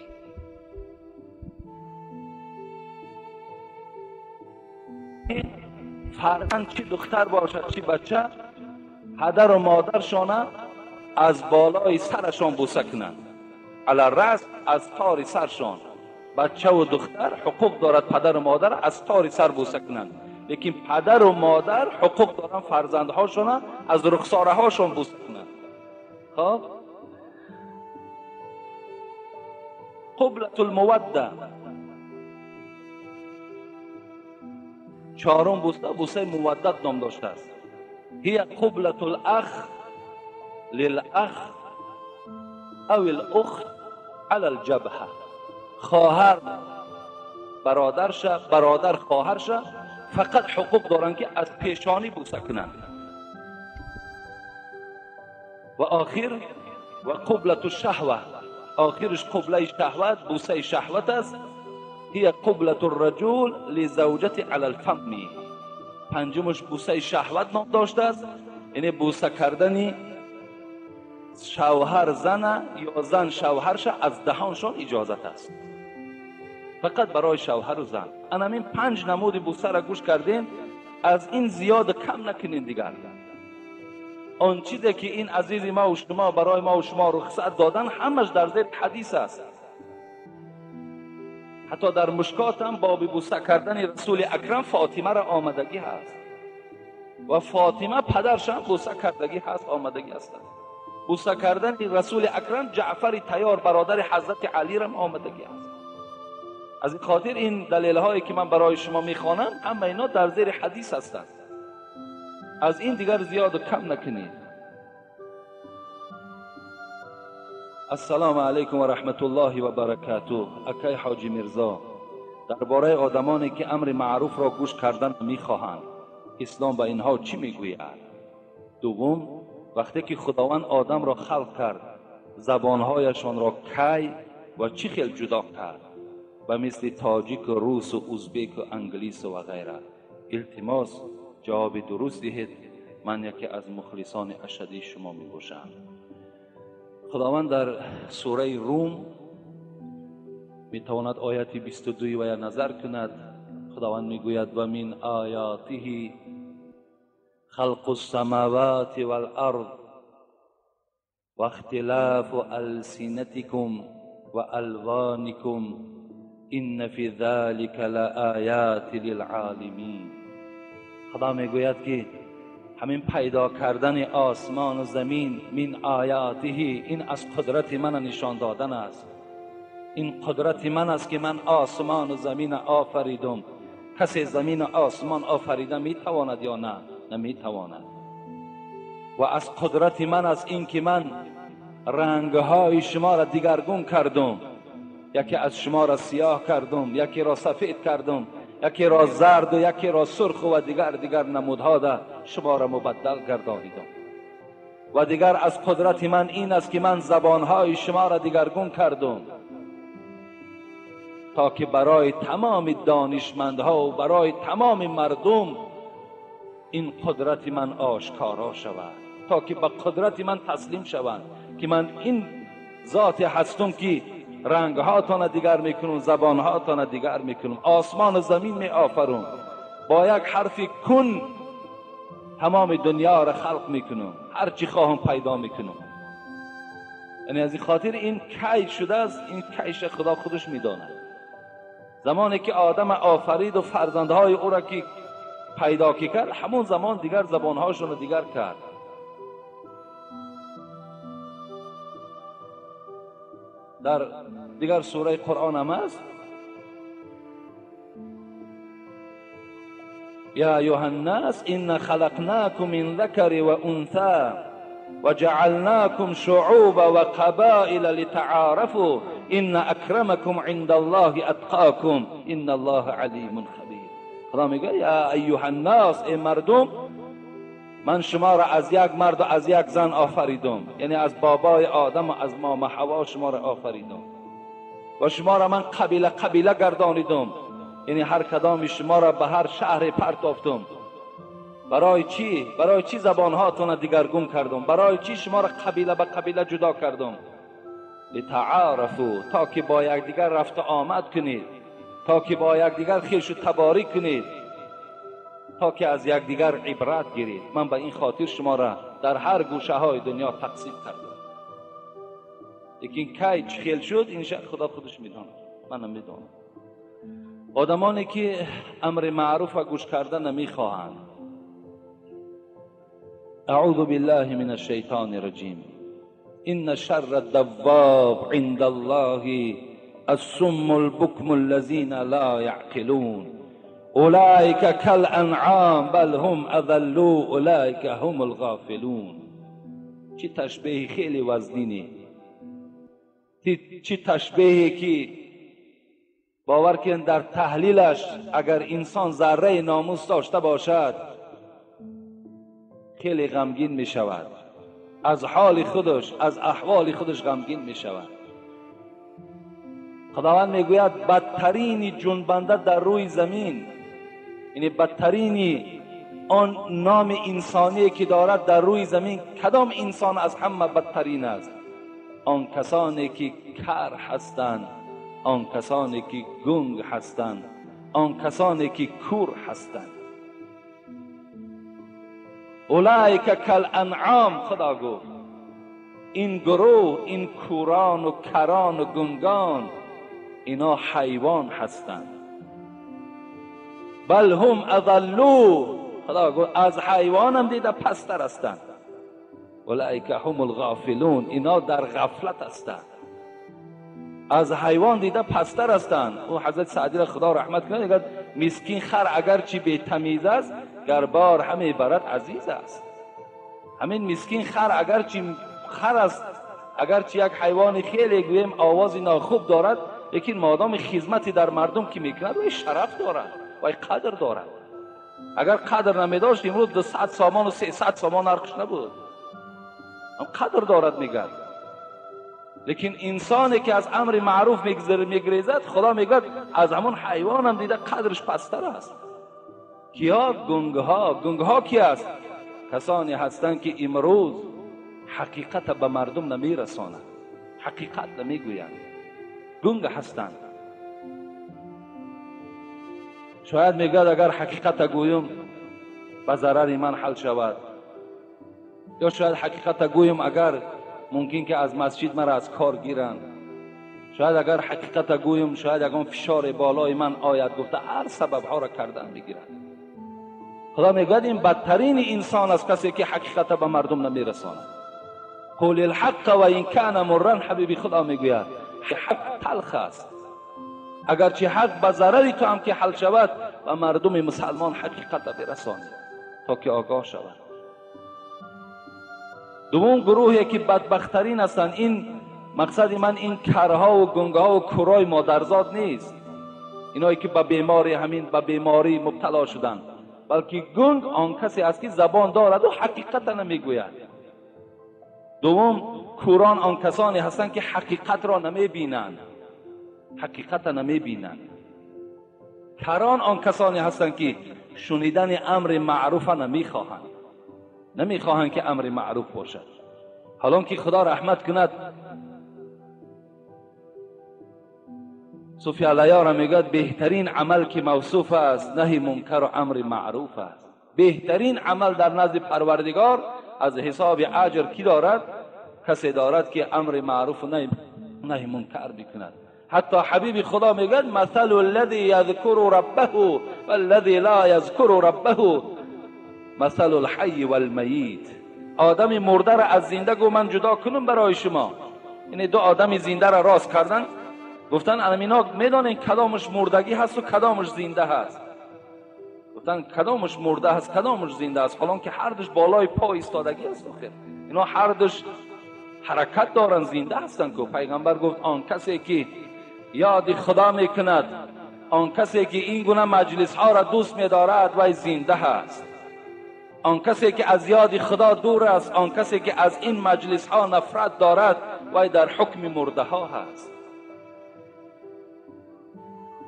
فرزند چی دختر باشد چی بچه، پدر و مادرشانه از بالای سرشان بوسه کنند، علی رأس از تار سرشان. بچه و دختر حقوق دارد پدر و مادر از تار سر بوسه کنند، لیکن پدر و مادر حقوق دارن فرزندهاشون از رخساره هاشون بوسه کنند. خب قبلة الموده، 4 بوسه، بوسه مودت نام داشته است. هي قبلة الاخ للاخ او الاخت على الجبهه. خواهر برادرش، برادر خواهرش فقط حقوق دارن که از پیشانی بوسه کنند. و آخر و قبلة الشهوه، آخرش قبله شهوت، بوسه شهوت است. هي قبلة الرجل لزوجته على الفم. 5مش بوسه شهوت نام داشته است، یعنی بوسه کردن شوهر زن یا زن شوهرش از دهانشان اجازت است، فقط برای شوهر و زن. انا 5 نمود بوسه را گوش کردیم، از این زیاد کم نکنین دیگر. آن چیزی که این عزیز ما و شما برای ما و شما رخصت دادن، همش در زیر حدیث است. حتی در مشکات هم باب بوسه کردن رسول اکرم فاطمه را آمدگی هست و فاطمه پدرش هم بوسه کردگی هست، آمدگی هست. بوسه کردن رسول اکرم جعفر تیار برادر حضرت علی رم آمدگی است. از این خاطر این دلیل هایی که من برای شما میخوانم همه اینا در زیر حدیث هستند. از این دیگر زیاد و کم نکنید. السلام علیکم و رحمت الله و برکاته. اکای حاجی میرزا، درباره آدمانی که امر معروف را گوش کردن میخواهند، اسلام به اینها چی میگوید؟ دوم، وقتی که خداوند آدم را خلق کرد، زبانهایشان را کی و چی خیل جدا کرد؟ و مثل تاجیک و روس و ازبک و انگلیس و غیره. التماس جواب درست دهید. من یکی از مخلصان اشدی شما می باشم. خداوند در سوره روم می تواند آیت 22 و یا نظر کند. خداوند می گوید و من آیاته خلق السماوات والارض و اختلاف السنتكم و الوانكم ان فی ذلك لآیات للعالمین. خدا میگوید که همین پیدا کردن آسمان و زمین من آیاته، این از قدرت من نشان دادن است. این قدرت من است که من آسمان و زمین آفریدم. کسی زمین و آسمان آفریده میتواند یا نه؟ نمیتواند. و از قدرت من است این که من رنگهای شما را دیگرگون کردم. یکی از شما را سیاه کردم، یکی را سفید کردم، یکی را زرد و یکی را سرخ و دیگر نمودها ده شما را مبدل گردانیدم. و دیگر از قدرت من این است که من زبانهای شما را دیگرگون کردم تا که برای تمام دانشمندها و برای تمام مردم این قدرت من آشکارا شود، تا که به قدرت من تسلیم شوند که من این ذات هستم که رنگهاتان دیگر میکنم، زبانهاتان دیگر میکنم، آسمان و زمین می آفرم، با یک حرف کن تمام دنیا را خلق میکنم، هر چی خواهم پیدا میکنم. یعنی از این خاطر این کی شده است، این کیش خدا خودش میداند. زمانی که آدم آفرید و فرزندهای او را که پیدا کرد، همون زمان دیگر زبانهاشون را دیگر کرد. در دیگر سوره قرآن هم است، یا ایها الناس إن خلقناکم من ذکر و انثی و جعلناکم شعوبا و قبائل لتعارفوا إن اکرمکم عند الله اتقاکم إن الله علیم خبیر. خدا میگه یا ایها الناس، ای مردم، من شما را از یک مرد و از یک زن آفریدم، یعنی از بابای آدم و از ماما حوا شما را آفریدم و شما را من قبیله قبیله گردانیدم، یعنی هر کدام شما را به هر شهر پرتافتم. برای چی؟ برای چی زبانهاتون را دیگرگون کردم؟ برای چی شما را قبیله به قبیله جدا کردم؟ لتعارفوا، تا که با یکدیگر رفت آمد کنید، تا که با یکدیگر خویش و تباری کنید، تا که از یکدیگر عبرت گیرید. من به این خاطر شما را در هر گوشه های دنیا تقسیم کردم. لیکن کی چه خیل شد این خدا خودش میداند، من نمیدانم. آدمانی که امر معروف و گوش کردن نمیخواهند. اعوذ بالله من الشیطان الرجیم. ان شر الدواب عند الله الصم البکم الذین لا یعقلون اولئک کالانعام بل هم اضل اولئک هم الغافلون. چه تشبیه خیلی وزنینی، چه تشبیهی که باور کن در تحلیلش اگر انسان ذره ناموس داشته باشد خیلی غمگین می شود، از حال خودش، از احوال خودش غمگین می شود. خداوند میگوید بدترین جنبنده در روی زمین، یعنی بدترین آن نام انسانی که دارد در روی زمین، کدام انسان از همه بدترین است؟ آن کسانی که کر هستند، آن کسانی که گنگ هستند، آن کسانی که کور هستند. اولئک کالانعام، خدا گفت این گروه، این کوران و کران و گنگان، اینا حیوان هستند. بل هم اضلوا، خدا گفت از حیوان هم دیده پستر هستند. اولئک هم الغافلون. اینا در غفلت هستند، از حیوان دیده پستر هستند. او حضرت سعدی را خدا رحمت کنه، میگه مسکین خر اگرچه بی تمیز است، گر بار همی برد عزیز است. همین مسکین خر اگرچه خر است، اگرچه یک حیوان خیلی گوییم آواز ناخوب دارد، لیکن مادام خدمتی در مردم که میکند وی شرف دارد، وی قدر دارد. اگر قدر نمیداشت امروز 200 سامان و 300 سامان نرخش نبود. هم قدر دارد میگه. لیکن انسانی که از امر معروف میگریزد، خدا میگه از همون حیوان هم دیده قدرش پستر است. کیا؟ گنگها. گنگها کی است؟ کسانی هستند که امروز حقیقت به مردم نمیرسانند، حقیقت نمیگویند، گنگ هستند. شاید میگه اگر حقیقت گویم به ضرر من حل شود، یا شاید حقیقت گویم اگر ممکن که از مسجد مرا از کار گیرند، شاید اگر حقیقت گویم شاید اگر فشار بالای من آید. گفته هر سبب ها را کردن میگیرند. خدا میگوید این بدترین انسان است کسی که حقیقت به مردم نمیرساند. قول الحق و این کان مرا. حبیبی خدا میگوید حق تلخ است، اگرچه حق به ضرر تو هم که حل شود و مردم مسلمان حقیقت برسانی تا که آگاه شود. دوم گروهی که بدبخترین هستند، این مقصد من این کرها و گنگها و کرای مادرزاد نیست، اینایی که به بیماری همین به بیماری مبتلا شدند، بلکه گنگ آن کسی است که زبان دارد و حقیقت نمیگوید. دوم کوران آن کسانی هستند که حقیقت را نمیبینند، حقیقت نمیبینند. کران آن کسانی هستند که شنیدن امر معروف نمیخواهند، نمیخواهند که امر معروف باشد. حالا که خدا رحمت کند صوفی علیه را میگوید بهترین عمل که موصوف است نهی منکر و امر معروف است. بهترین عمل در نزد پروردگار از حساب اجر کی دارد؟ کسی دارد که امر معروف و نهی منکر بکند. حتی حبیب خدا میگوید مثل الذی یذکر ربه والذی لا یذکر ربه مثل الحی والمیت. آدم مرده را از زنده گو من جدا کنم برای شما. یعنی دو آدم زنده را راست کردن، گفتن المینا میدانین کدامش مردگی هست و کدامش زنده هست. گفتن کدامش مرده هست کدامش زنده است، حالان که هر دوش بالای پا ایستادگی است. آخر اینا هر دوش حرکت دارن، زنده هستن. که پیغمبر گفت آن کسی که یاد خدا میکند، آن کسی که این گونه مجلس ها را دوست میدارد وی زنده هست. آن کسی که از یاد خدا دور است، آن کسی که از این مجلس ها نفرت دارد وی در حکم مرده ها هست.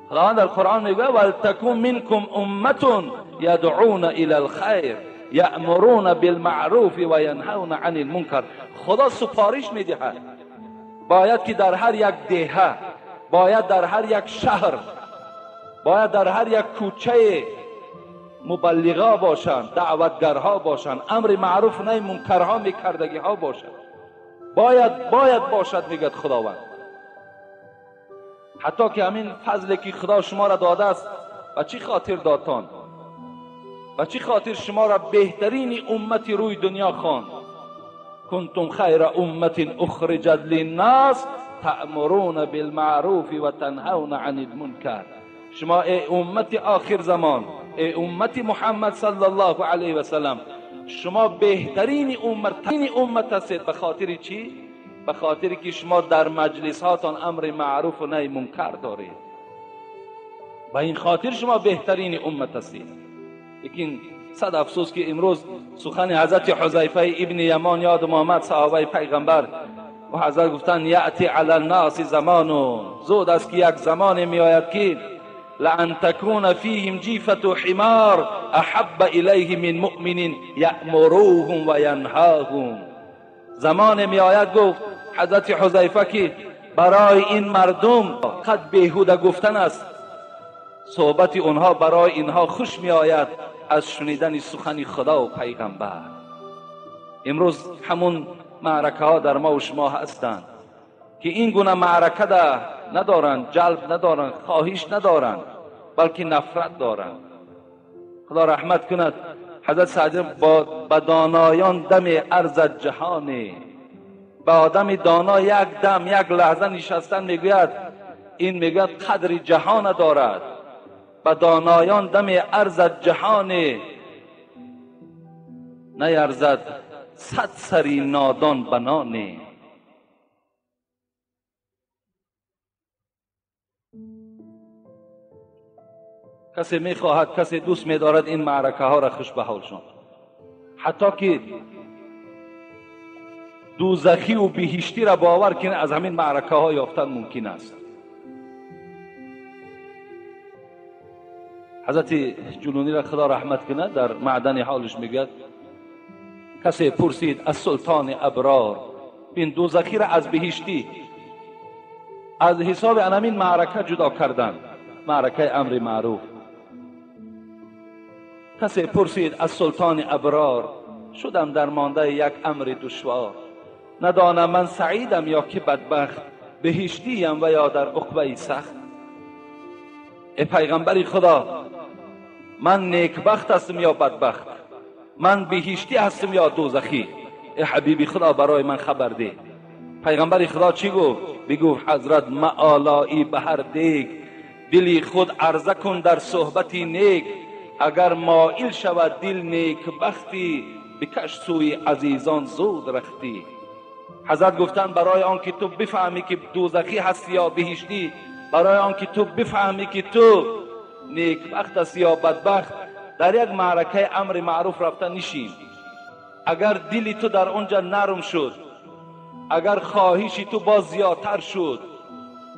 خداوند در قرآن میگوید ولتکن منکم امة یدعون الی الخیر یأمرون بالمعروف و ینهون عن المنکر. خدا سپارش میدهد باید که در هر یک دهه، باید در هر یک شهر، باید در هر یک کوچه مبلغا باشند، دعوتگرها باشند، امر معروف نهی منکرها میکردگی ها باشند. باید باشد میگد خداوند. حتی که همین فضلی که خدا شما را داده است و چی خاطر دادتان، و چی خاطر شما را بهترین امت روی دنیا خواند. کنتم خیر امت اخرجت للناس تأمرون بالمعروف و تنهون عن المنکر. شما ای امت آخر زمان، ای امت محمد صلی الله علیه و سلم، شما بهترین امت هستید. به خاطر چی؟ به خاطر که شما در مجلس هاتان امر معروف و نهی منکر دارید. به این خاطر شما بهترین امت هستید. لیکن صد افسوس که امروز سخن حضرت حذیفه ابن یمان یاد آمد، صحابه پیغمبر، و حضرت گفتن یأتی علی الناس زمان، زود است که یک زمان می آید که لأن تكون فيهم جيفة حمار أحب إليه من مؤمن يأمروهم وينهاهم. زمان می آید، گفت حضرت حذیفه، که برای این مردم قد بیهوده گفتن است، صحبت اونها برای اینها خوش می آید از شنیدن سخن خدا و پیغمبر. امروز همون معرکه ها در ما و شما هستند که این گونه معرکه ندارند، جلب ندارند، خواهش ندارند، بلکه نفرت دارند. خدا رحمت کند حضرت سعدی با دانایان دم ارزد جهانی. با آدم دانا یک دم یک لحظه نشستن میگوید، این میگوید قدر جهان دارد. با دانایان دم ارزد جهانی، نیرزد صد سری نادان بنانی. کسی میخواهد، کسی دوست میدارد این معرکه ها را خوش به حالشان، حتی که دوزخی و بهشتی را باور کنه از همین معرکه ها یافتن ممکن است. حضرت جنونی را خدا رحمت کنه در معدن حالش میگوید کسی پرسید از سلطان ابرار، این دوزخی را از بهشتی از حساب همین معرکه جدا کردن، معرکه امر معروف. کسی پرسید از سلطان ابرار، شدم در مانده یک امر دشوار، ندانم من سعیدم یا که بدبخت، بهشتیم و یا در عقبه سخت. ای پیغمبر خدا، من نیکبخت هستم یا بدبخت، من بهشتی هستم یا دوزخی؟ ای حبیبی خدا برای من خبر ده. پیغمبر خدا چی گفت؟ بگفت حضرت معالایی به هر دیگ، دلی خود عرضه کن در صحبتی نیک، اگر مائل شود دل نیک بختی، بکش سوی عزیزان زود رختی. حضرت گفتند برای آنکه تو بفهمی که دوزخی هستی یا بهشتی، برای آنکه تو بفهمی که تو نیکبخت هستی یا بدبخت، در یک معرکه امر معروف رفته نشین. اگر دلی تو در اونجا نرم شد، اگر خواهشی تو باز زیادتر شد،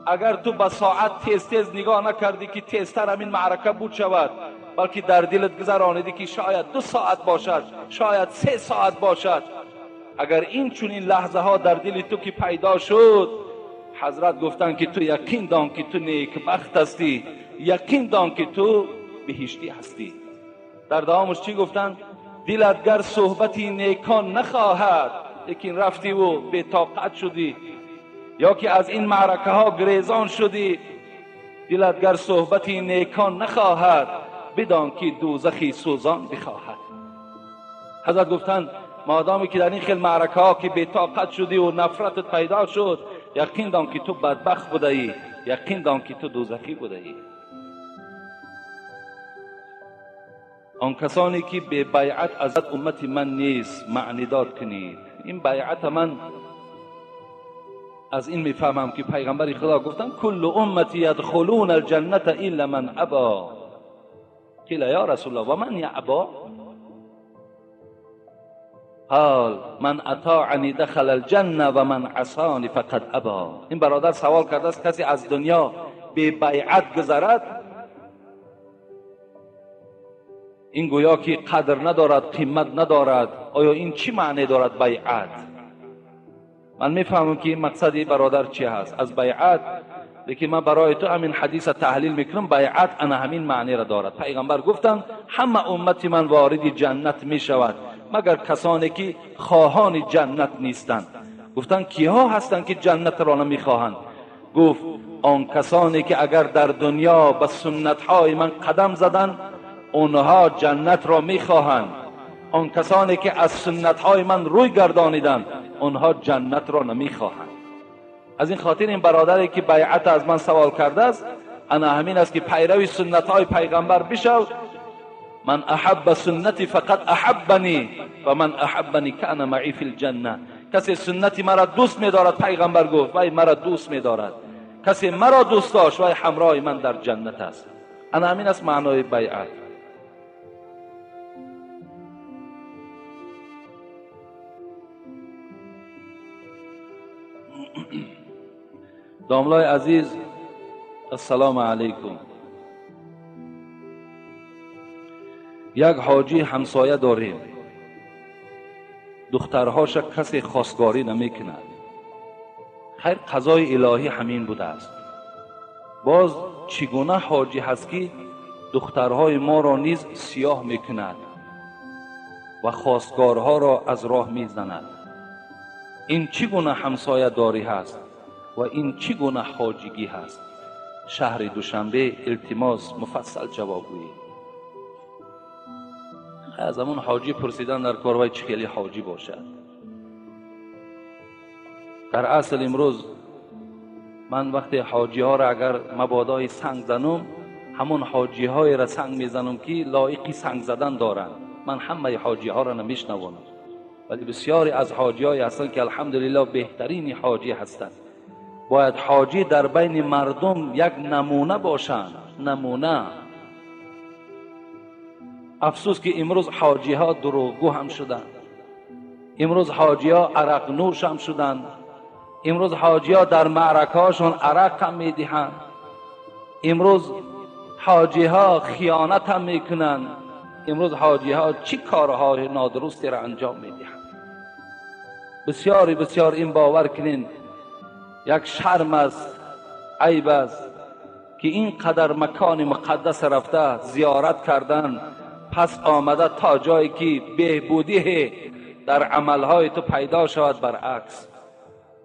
اگر تو به ساعت تیز تیز نگاه نکردی که تیزتر همین معرکه بود شود، بلکه در دلت گذرانیدی که شاید 2 ساعت باشد، شاید 3 ساعت باشد، اگر این چنین لحظه ها در دل تو که پیدا شد، حضرت گفتن که تو یقین دان که تو نیکبخت هستی، یقین دان که تو بهشتی هستی. در دوامش چی گفتن؟ دلت گر صحبتی نیکان نخواهد، لیکن رفتی و بی طاقت شدی، یا که از این معرکه ها گریزان شدی، دلت گر صحبتی نیکان نخواهد، بدان که دوزخی سوزان بخواهد. حضرت گفتند مادامی که در این خیل معرکه ها که بی طاقت شدی و نفرتت پیدا شد، یقین دان که تو بدبخت بوده ای، یقین دان که تو دوزخی بوده ای. آن کسانی که به بیعت از امت من نیست معنی دار کنید. این بیعت من از این میفهمم که پیغمبر خدا گفتن کل امتی یدخلون الجنة الا من ابا. قیل یا رسول الله و من یعبا؟ قال من اطاعنی دخل الجنة و من عصانی فقد ابا. این برادر سوال کرده است کسی از دنیا به بیعت گذرد، این گویا که قدر ندارد، قیمت ندارد. آیا این چی معنی دارد بیعت؟ من میفهمم که این مقصد این برادر چی هست از بیعت، لیکن من برای تو همین حدیث تحلیل میکنم. بیعت انا همین معنی را دارد. پیغمبر گفتند همه امت من وارد جنت میشود مگر کسانی که خواهان جنت نیستند. گفتند کیها هستند که جنت را نمیخواهند؟ گفت آن کسانی که اگر در دنیا به سنت های من قدم زدند اونها جنت را میخواهند، آن کسانی که از سنت های من روی گردانیدند اونها جنت را نمیخواهند. از این خاطر این برادری که بیعت از من سوال کرده است، انا همین است که پیروی سنت های پیغمبر بشو. من احب سنتی فقط احبنی و من احبنی کان معی فی الجنه. کسی سنتی مرا دوست میدارد، پیغمبر گفت وای مرا دوست میدارد، کسی مرا دوست داشت وای همراه من در جنت است. انا همین است معنای بیعت. داملای عزیز، السلام علیکم. یک حاجی همسایه داریم، دخترهاش کسی خواستگاری نمیکند. خیر، قضای الهی همین بوده است. باز چگونه حاجی هست که دخترهای ما را نیز سیاه میکند و خواستگارها را از راه میزند؟ این چگونه همسایه داری هست و این چگونه حاجیگی هست؟ شهر دوشنبه، التماس مفصل جواب گویید. از همون حاجی پرسیدن در کار وای چه خیلی حاجی باشد. در اصل امروز من وقتی حاجی ها را اگر مبادای سنگ زنم، همون حاجی های را سنگ میزنم که لایقی سنگ زدن دارند. من همه حاجی ها را نمیشنوانم، ولی بسیاری از حاجی های هستند که الحمدلله بهترین حاجی هستند. باید حاجی در بین مردم یک نمونه باشند، نمونه. افسوس که امروز حاجی ها دروغگو هم شدند، امروز حاجی ها عرق نوش هم شدند، امروز حاجی ها در معرکه هاشون عرق هم میدهند، امروز حاجی ها خیانت هم میکنند، امروز حاجی ها چی کارهای نادرستی را انجام میدهند. بسیاری بسیار این باور کنین یک شرم است، عیب است که اینقدر مکان مقدس رفته زیارت کردن، پس آمده تا جایی که بهبودی در عملهای تو پیدا شود. برعکس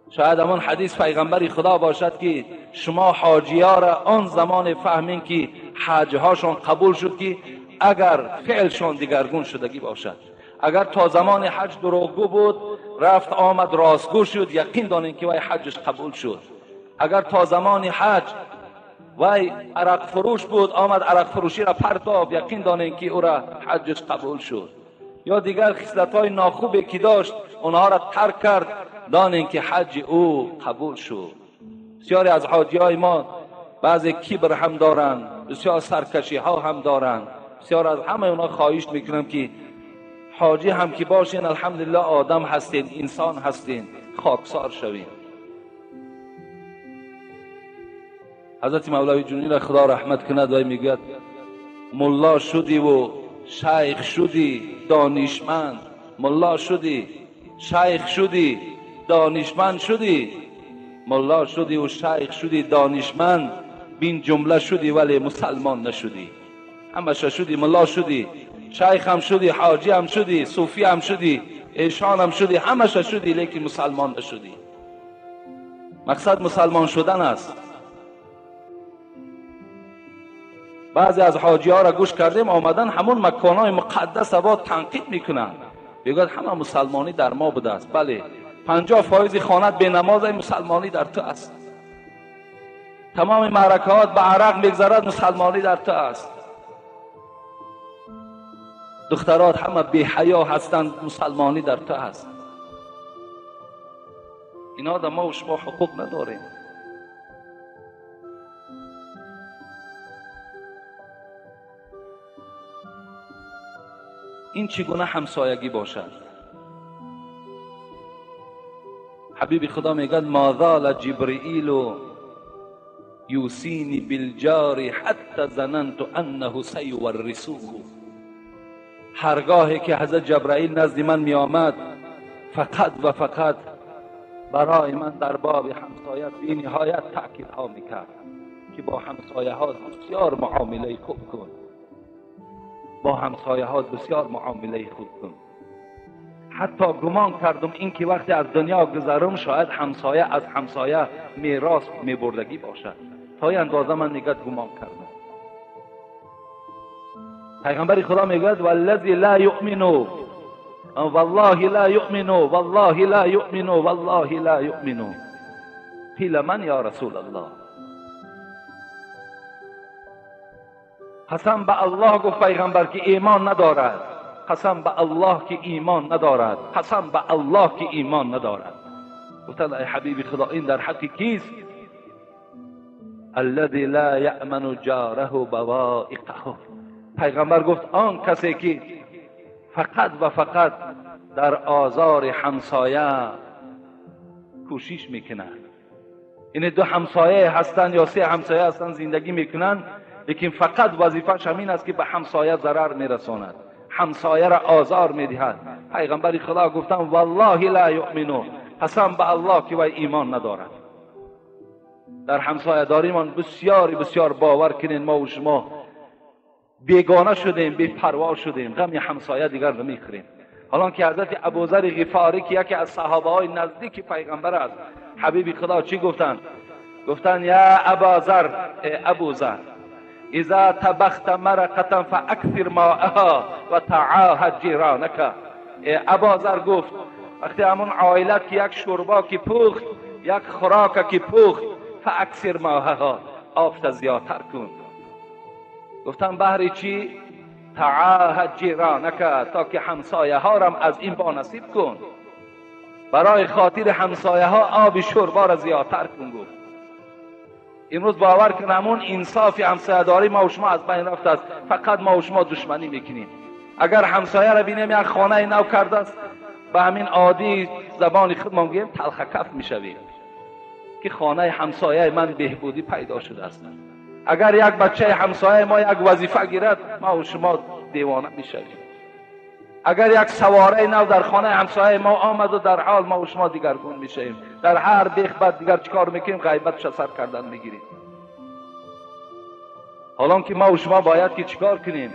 شاید همان حدیث پیغمبر خدا باشد که شما حاجی ها را آن زمان فهمین که حجهاشون قبول شد که اگر فعلشون دیگرگون شدگی باشد. اگر تا زمان حج دروغگو بود، رفت آمد راستگو شد، یقین دانین که وای حجش قبول شد. اگر تا زمان حج وای عرق فروش بود، آمد عرق فروشی را پرتاب، یقین دانین که او را حجش قبول شد. یا دیگر خصلت‌های ناخوبی که داشت اونها را ترک کرد، دانین که حج او قبول شد. بسیاری از حاجی‌های ما بعضی کبر هم دارند، بسیار سرکشی ها هم دارند. بسیار از همه اونا خواهش میکنم که حاجی هم که باشین، الحمدلله آدم هستین، انسان هستین، خاکسار شوین. حضرت مولوی جنونی را خدا رحمت کند و میگوید ملا شدی و شیخ شدی دانشمند، ملا شدی شیخ شدی دانشمند شدی، ملا شدی و شیخ شدی دانشمند، بین جمله شدی ولی مسلمان نشدی. همش شدی، ملا شدی، شیخ هم شدی، حاجی هم شدی، صوفی هم شدی، ایشان هم شدی، همش شدی، لیکن مسلمان نشدی. مقصد مسلمان شدن است. بعضی از حاجی ها را گوش کردیم آمدن همون مکانهای مقدس با تنقید میکنن، میگوید همه مسلمانی در ما بوده است. بله، 50% خانت به نماز مسلمانی در تو است. تمام معرکات به عرق میگذرد، مسلمانی در تو است. دخترات همه بی حیا هستند، مسلمانی در تو هست. اینا در ما و شما حقوق نداریم. این چگونه همسایگی باشد؟ حبیب خدا میگه ما زال جبرئیل یوصینی بالجار حتی ظننت انه سیورثه. هرگاهی که حضرت جبرئیل نزد من می آمد، فقط و فقط برای من در باب همسایه بی نهایت تأکیدها میکرد که با همسایه ها بسیار معامله خوب کن، با همسایه ها بسیار معامله خوب کن. حتی گمان کردم این که وقتی از دنیا گذرم شاید همسایه از همسایه میراث میبردگی باشد. تا این اندازه من نگاه گمان کردم. پیغمبر خدا میگوید والذی لا یؤمن والله لا یؤمن والله لا یؤمن والله لا یؤمن. قیل من یا رسول الله؟ قسم به الله گفت پیغمبر که ایمان ندارد، قسم به الله که ایمان ندارد، قسم به الله که ایمان ندارد. گفتند ای حبیب خدا این در حق کیست؟ الذی لا یأمن جاره بوائقه. پیغمبر گفت آن کسی که فقط و فقط در آزار همسایه کوشش میکنند. این دو همسایه هستند یا سه همسایه هستند زندگی میکنند، لیکن فقط وظیفه‌اش همین است که به همسایه ضرر میرساند، همسایه را آزار میدهد. پیغمبر خدا گفتن والله لا یؤمنو، قسم به الله که وی ایمان ندارد. در همسایه داریمان بسیار بسیار باور کنین ما و شما بیگانه شدیم، بی پروا شدیم، غم همسایه دیگر نمیخوریم. حالا که حضرت ابوذر غفاری که یکی از صحابه های نزدیک پیغمبر است، حبیب خدا چی گفتن؟ گفتن یا اباذر، ابوذر اذا طبخت مرقة فاکثر ماءها و تعاهد جیرانک. اباذر گفت وقتی همون عائلت که یک شوربا که پخت، یک خوراک که پخت، فاکثر ماءها، آبش زیادتر کن. گفتم بهر چی؟ تعاهد جیرانک، تا که همسایه ها رم از این با نصیب کن. برای خاطر همسایه ها آب شوربا را زیادتر کن. گفت امروز باور کن همون انصاف همسایه داری ما و شما از بین رفت است. فقط ما و شما دشمنی میکنیم. اگر همسایه را بینیم یک خانه نو کرده است، به همین عادی زبان خود ما میگیم تلخ کف میشویم که خانه همسایه من بهبودی پیدا شده است. اگر یک بچه همسایه ما یک وظیفه گیرد، ما و شما دیوانه میشویم. اگر یک سواره نو در خانه همسایه ما آمد و در حال ما و شما دیگرگون میشویم. در هر بیخ بعد دیگر چیکار میکنیم؟ غیبتش سر کردن میگیریم. حالا که ما و شما باید که چیکار کنیم؟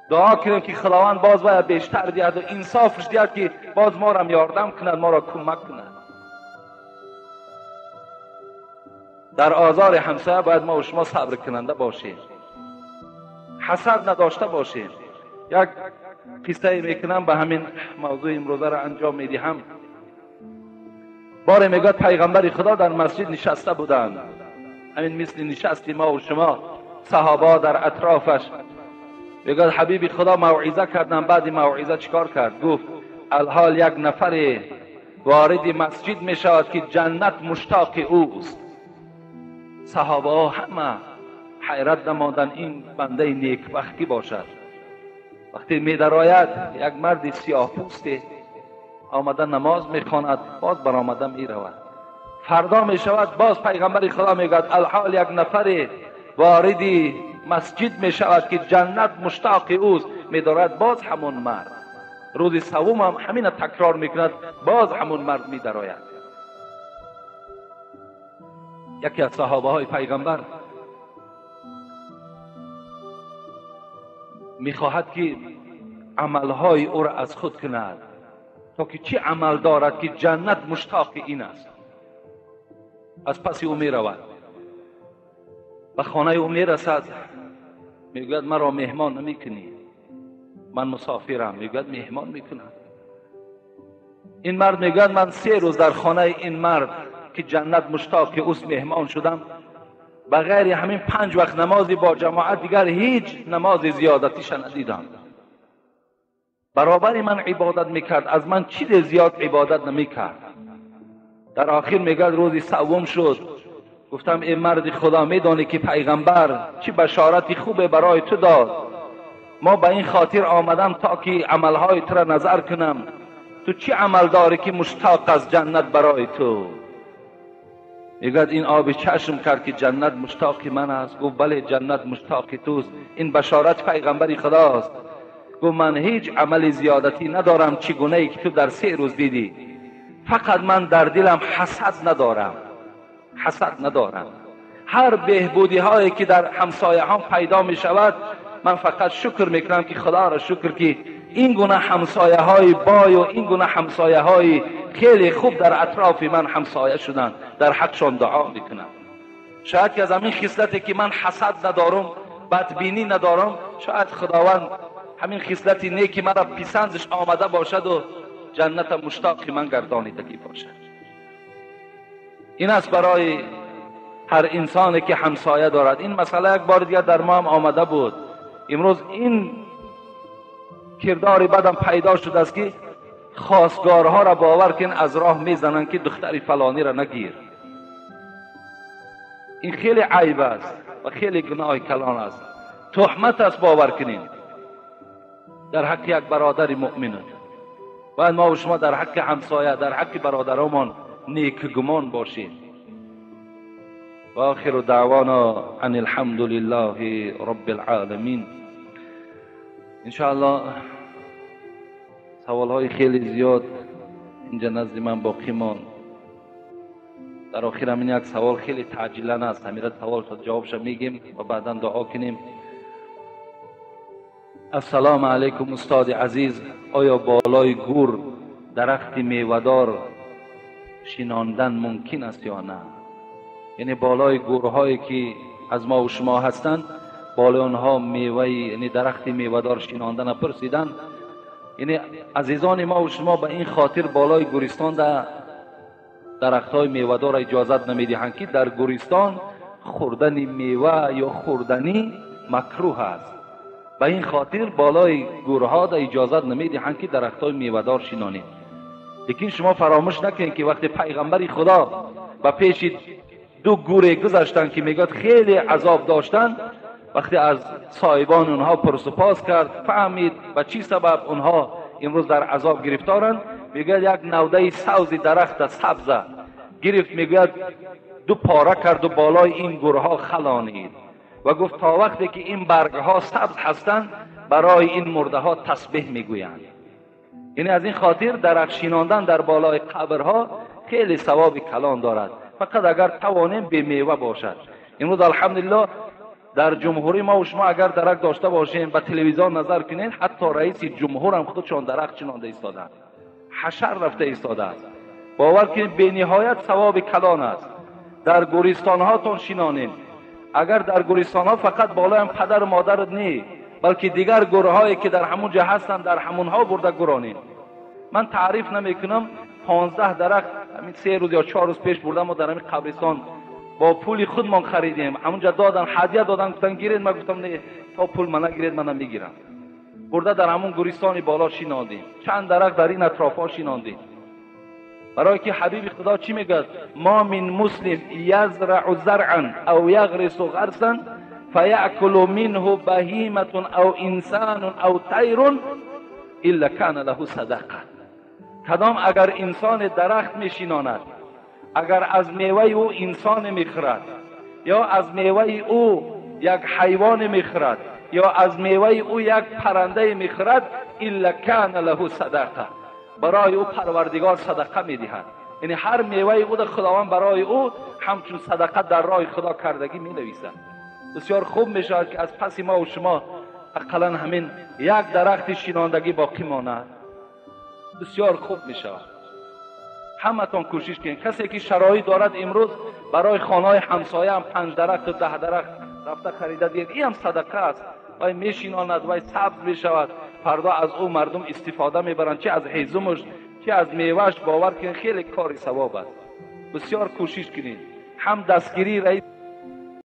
دعا کنیم که خداوند باز باید بیشتر دیاد و انصافش دیاد که باز ما را یاردم کند، ما را کمک کند. در آزار همسایه باید ما و شما صبر کننده باشیم، حسد نداشته باشیم. یک قصه میکنم به همین موضوع امروزه را انجام میدهم. باره میگوید پیغمبر خدا در مسجد نشسته بودند، همین مثل نشستی ما و شما، صحابه در اطرافش. میگوید حبیب خدا موعظه کردن. بعد موعظه چیکار کرد؟ گفت الحال یک نفر وارد مسجد میشود که جنت مشتاق اوست. صحابه ها همه حیرت نمادن این بنده نیکبختی باشد. وقتی میدراید یک مرد سیاه پوست آمده نماز میخواند، باز برآمده میرود. فردا میشود باز پیغمبر خدا میگوید الحال یک نفر وارد مسجد میشود که جنت مشتاق اوست. میدارد باز همون مرد. روز سوم هم همین تکرار میکند، باز همون مرد میدراید. یکی از صحابه های پیغمبر میخواهد که عملهای او را از خود کند تا که چی عمل دارد که جنت مشتاق این است. از پس او میرود، به خانه او میرسد، میگوید مرا مهمان نمیکنی، من مسافرم. میگوید مهمان میکنم. این مرد میگوید من 3 روز در خانه این مرد که جنت مشتاق اوست مهمان شدم، بغیر همین 5 وقت نمازی با جماعت دیگر هیچ نماز زیادتیش ندیدم. برابر من عبادت میکرد، از من چیز زیاد عبادت نمیکرد. در آخر میگه روزی سوم شد، گفتم ای مرد خدا، میدانی که پیغمبر چه بشارتی خوبه برای تو داد؟ ما به این خاطر آمدم تا که عملهای تو را نظر کنم. تو چی عمل داری که مشتاق از جنت برای تو؟ میگوید این آب چشم کرد که جنت مشتاق من است. گفت بله جنت مشتاق توست، این بشارت پیغمبر خداست. گفت من هیچ عمل زیادتی ندارم چگونه ای که تو در 3 روز دیدی، فقط من در دلم حسد ندارم، حسد ندارم. هر بهبودی هایی که در همسایه هم پیدا می شود من فقط شکر میکنم که خدا را شکر که این گونه همسایه های بای و این گونه همسایه های خیلی خوب در اطراف من همسایه شدن، در حقشان دعا میکنم. شاید که از همین خصلتی که من حسد ندارم، بدبینی ندارم، شاید خداوند همین خصلتی نیکی مرا پسندش آمده باشد و جنت مشتاق من گردانیدگی باشد. این است برای هر انسانی که همسایه دارد. این مسئله یک بار دیگر در ما هم آمده بود. امروز این کردار بدم پیدا شده است که خواستگارها را باور کن از راه میزنند که دختر فلانی را نگیر. این خیلی عیب است و خیلی گناه کلان است، تهمت است. باور کنین در حق یک برادر مؤمن. باید ما و شما در حق همسایه، در حق برادرمان نیک گمان باشیم. و آخر دعوانا ان الحمد لله رب العالمین. انشاءالله سوال های خیلی زیاد اینجا نزد من باقی ماند. در آخر همین یک سوال خیلی تعجیلا است، همین سوال تا جوابش میگیم و بعدا دعا کنیم. السلام علیکم استاد عزیز، آیا بالای گور درخت میوه‌دار شیناندن ممکن است یا نه؟ یعنی بالای گورهایی که از ما و شما هستند، بالای آنها میوه، یعنی درخت میوه‌دار شیناندن پرسیدن. یعنی عزیزان ما و شما به این خاطر بالای گورستان در درخت‌های میوه‌دار اجازت نمیدهند که در گورستان خوردن میوه یا خوردنی مکروه است. به این خاطر بالای گورها در اجازت نمیدهند که درخت‌های میوه‌دار شینانید. لیکن شما فراموش نکنید که وقتی پیغمبر خدا به پیش دو گوره گذشتند که میگوید خیلی عذاب داشتند، وقتی از صاحبان اونها پرس و پاس کرد، فهمید به چی سبب اونها امروز در عذاب گرفتارند. میگوید یک نوده سبز درخت سبز گرفت، میگوید دو پاره کرد و بالای این گورها خلانید و گفت تا وقتی که این برگها سبز هستند برای این مرده ها تسبیح میگویند. یعنی از این خاطر درخت شیناندن در بالای قبرها خیلی ثواب کلان دارد، فقط اگر توانیم به میوه باشد. امروز الحمدلله در جمهوری ما و شما اگر درخت داشته باشیم، به تلویزیون نظر کنین، حتی رئیس جمهور هم خودشان درخت چنانده ایستادند، حشر رفته ایستاده است. باور کنید به نهایت ثواب کلان است. در گورستان هاتون شینانین. اگر در گورستان ها فقط بالای هم پدر و مادر نی، بلکه دیگر گورهایی که در همون جا هستند در همونها برده گورانین. من تعریف نمیکنم، 15 درخت همین 3 روز یا 4 روز پیش بردم و در همین قبرستان با پول خودمان خریدیم، همونجا دادن، هدیه دادن، گفتن گیرید، من گفتم نه، تا پول من نگیرید من نمیگیرم. برده در همون گورستان بالا شیناندیم، چند درخت در این اطرافا شیناندیم. برای که حبیب خدا چی میگه؟ ما من مسلم یزرع زرعا او یغرس غرسا فیأکل منه بهیمة او انسان او طیر الا کان له صدقه. کدام اگر انسان درخت میشیناند، اگر از میوه او انسان میخورد، یا از میوه او یک حیوان میخورد، یا از میوه او یک پرنده میخورد، الا کان له صدقه، برای او پروردگار صدقه میدهد. یعنی هر میوه او در خداوند برای او همچون صدقه در راه خدا کردگی مینویسد. بسیار خوب میشود که از پس ما و شما اقلا همین یک درخت شیناندگی باقی ماند. بسیار خوب میشود. همتان کوشش کنید. کسی که شرایط دارد امروز برای خانه همسایه هم 5 درخت و 10 درخت رفته خریده دید، این هم صدقه است. وای میشیناند، وای سبز میشود، فردا از او مردم استفاده میبرند، چه از هیزمش چه از میوهش. باور کنید خیلی کار ثواب است. بسیار کوشش کنید. هم دستگیری رئیس